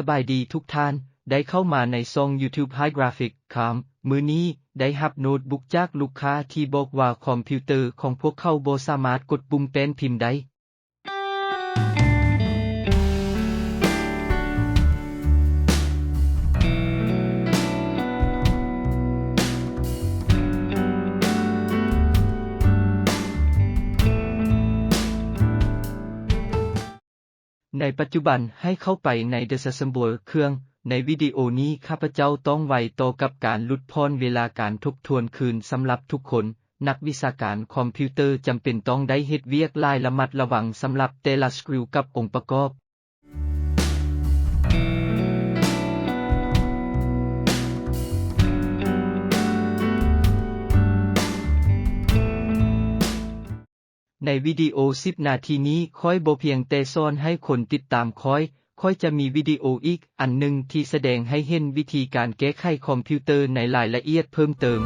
ສະບາຍດີທຸກທ່ານ ໄດ້ເຂົ້າມາໃນຊ່ອງ YouTube High Graphic ຄາມ. ມື້ນີ້ໄດ້ຮັບໂນ້ດບຸກຈາກລູກຄ້າທີ່ບອກວ່າຄອມພິວເຕີຂອງພວກເຂົາບໍ່ສາມາດກົດປຸ່ມແປ້ນພິມໄດ້. ໃນປັດຈຸບັນ, ໃຫ້ເຂົ້າໄປໃນ Disassemble ເຄື່ອງ. ໃນວິດີໂອນີ້, ຂ້າພະເຈົ້າຕ້ອງໄວຕໍ່ກັບການຫຼຸດຜ່ອນເວລາການທົບທວນຄືນສຳລັບທຸກຄົນ. ນັກວິຊາການຄອມພິວເຕີຈຳເປັນຕ້ອງໄດ້ເຮັດວຽກຫຼາຍລະມັດລະວັງສຳລັບແຕ່ລະສະກຣິວກັບອົງປະກອບ. ໃນວິດີໂອສິບນາທີນີ້, ຂ້ອຍບໍ່ພຽງແຕ່ສອນໃຫ້ຄົນຕິດຕາມຂ້ອຍ, ຂ້ອຍຈະມີວິດີໂອອີກອັນໜຶ່ງທີ່ສະແດງໃຫ້ເຫັນວິທີການແກ້ໄຂຄອມພິວເຕີໃນລາຍລະອຽດເພີ່ມເຕີມ.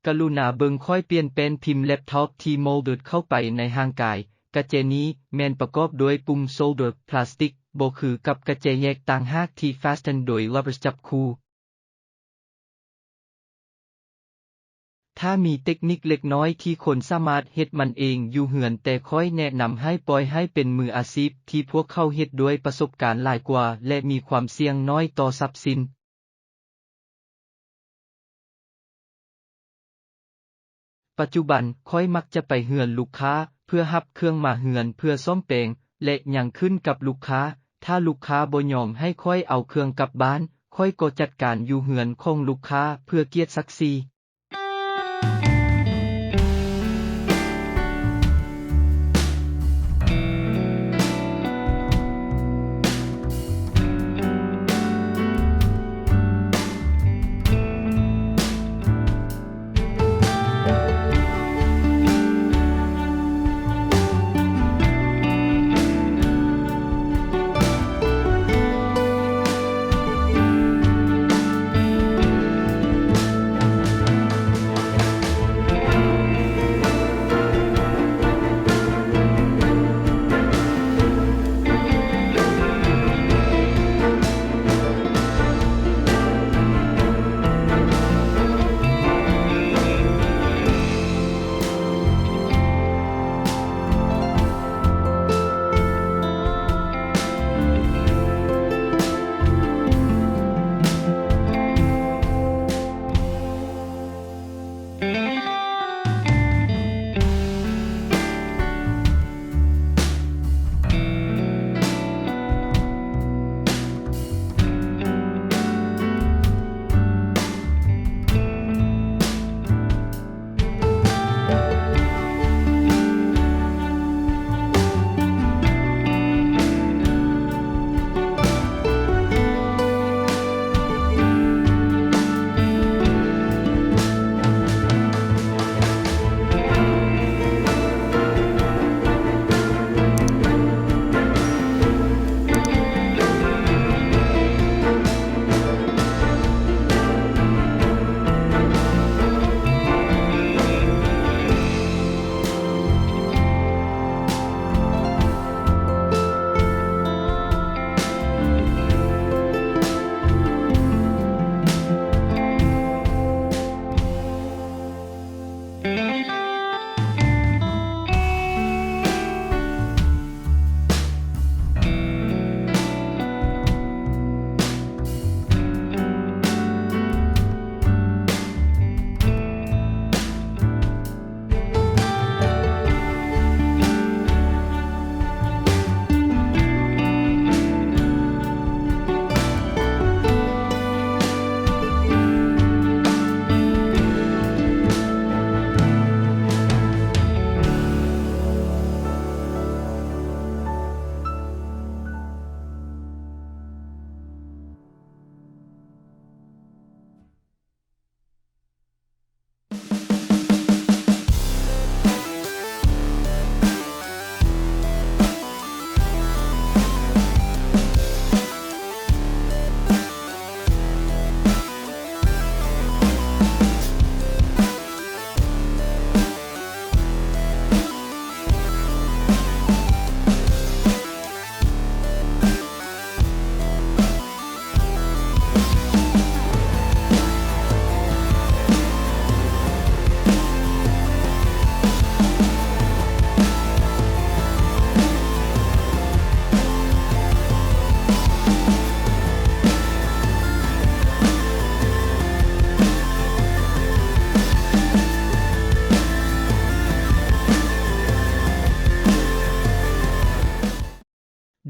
ກະລຸນາເບິ່ງຂ້ອຍປ່ຽນແປ້ນພິມແລັບທັອບທີ່ໂມເດີດເຂົ້າໄປໃນຮ່າງກາຍ. ກະແຈນີ້ແມ່ນປະກອບດ້ວຍປຸ່ມໂຊລເດີພລາສຕິກ, ບໍ່ຄືກັບກະແຈແຍກຕ່າງຫາກທີ່ຟາສເທັນໂດຍຣັບເບີຈັບຄູ່. ຖ້າມີເຕັກນິກເລັກນ້ອຍທີ່ຄົນສາມາດເຮັດມັນເອງຢູ່ເຮືອນ, ແຕ່ຂ້ອຍແນະນຳໃຫ້ປ່ອຍໃຫ້ເປັນມືອາຊີບທີ່ພວກເຂົາເຮັດດ້ວຍປະສົບການຫຼາຍກວ່າ ແລະ ມີຄວາມສ່ຽງນ້ອຍຕໍ່ຊັບສິນ. ປັດຈຸບັນ, ຂ້ອຍມັກຈະໄປເຮືອນລູກຄ້າເພື່ອຮັບເຄື່ອງມາເຮືອນເພື່ອສ້ອມແປງ ແລະ ຍັງຂຶ້ນກັບລູກຄ້າ. ຖ້າລູກຄ້າບໍ່ຍອມໃຫ້ຂ້ອຍເອົາເຄື່ອງກັບບ້ານ, ຂ້ອຍກໍຈັດການຢູ່ເຮືອນຂອງລູກຄ້າເພື່ອກຽດສັກສີ.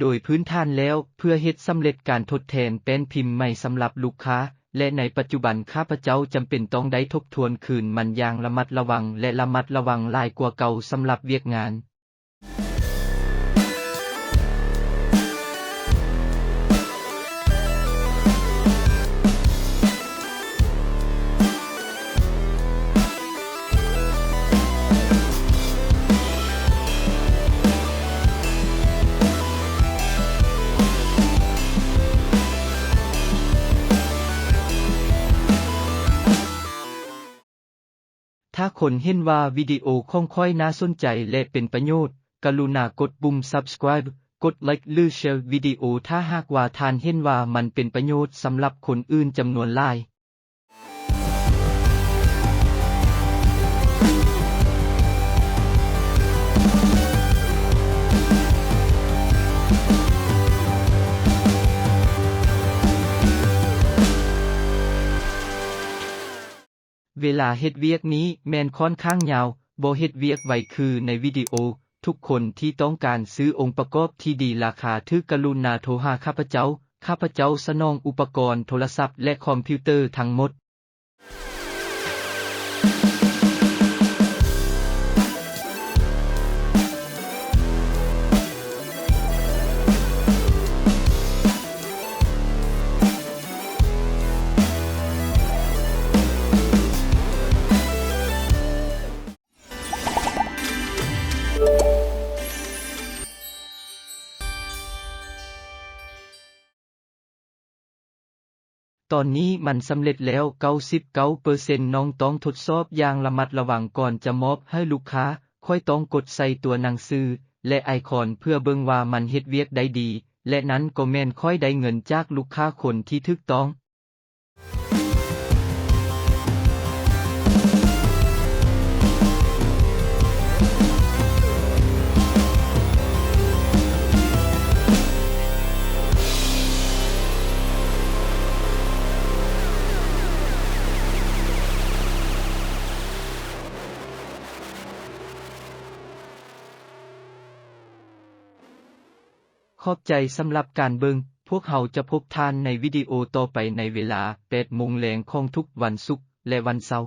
ໂດຍພື້ນຖານແລ້ວ, ເພື່ອເຮັດສຳເລັດການທົດແທນແປ້ນພິມໃໝ່ສຳລັບລູກຄ້າ ແລະ ໃນປັດຈຸບັນຂ້າພະເຈົ້າຈຳເປັນຕ້ອງໄດ້ທົບທວນຄືນມັນຢ່າງລະມັດລະວັງ ແລະ ລະມັດລະວັງຫຼາຍກວ່າເກົ່າສຳລັບວຽກງານ. ຖ້າຄົນເຫັນວ່າວິດີໂອຂອງຂ້ອຍໜ້າສົນໃຈ ແລະ ເປັນປະໂຫຍດ, ກະລຸນາກົດປຸ່ມ Subscribe, ກົດ Like ຫຼື Share ວິດີໂອ ຖ້າຫາກວ່າທ່ານເຫັນວ່າມັນເປັນປະໂຫຍດສຳລັບຄົນອື່ນຈຳນວນຫຼາຍ. ເວລາເຮັດວຽກນີ້ແມ່ນຂ້ອນຂ້າງຍາວ, ບໍ່ເຮັດວຽກໄວຄືໃນວິດີໂອ. ທຸກຄົນທີ່ຕ້ອງການຊື້ອົງປະກອບທີ່ດີລາຄາຖືກ ກະລຸນາໂທຫາຂ້າພະເຈົ້າ. ຂ້າພະເຈົ້າສະໜອງອຸປະກອນໂທລະສັບ ແລະ ຄອມພິວເຕີທັງໝົດ. ຕອນນີ້ມັນສຳເລັດແລ້ວເກົ້າສິບເກົ້າເປີເຊັນ. ນ້ອງຕ້ອງທົດສອບຢ່າງລະມັດລະວັງກ່ອນຈະມອບໃຫ້ລູກຄ້າ. ຂ້ອຍຕ້ອງກົດໃສ່ຕົວໜັງສື ແລະ ໄອຄອນ ເພື່ອເບິ່ງວ່າມັນເຮັດວຽກໄດ້ດີ ແລະ ນັ້ນກໍແມ່ນຂ້ອຍໄດ້ເງິນຈາກລູກຄ້າຄົນທີ່ຖືກຕ້ອງ. ຂອບໃຈສຳລັບການເບິ່ງ. ພວກເຮົາຈະພົບທ່ານໃນວິດີໂອຕໍ່ໄປໃນເວລາແປດໂມງແລງຂອງທຸກວັນສຸກ ແລະ ວັນເສົາ.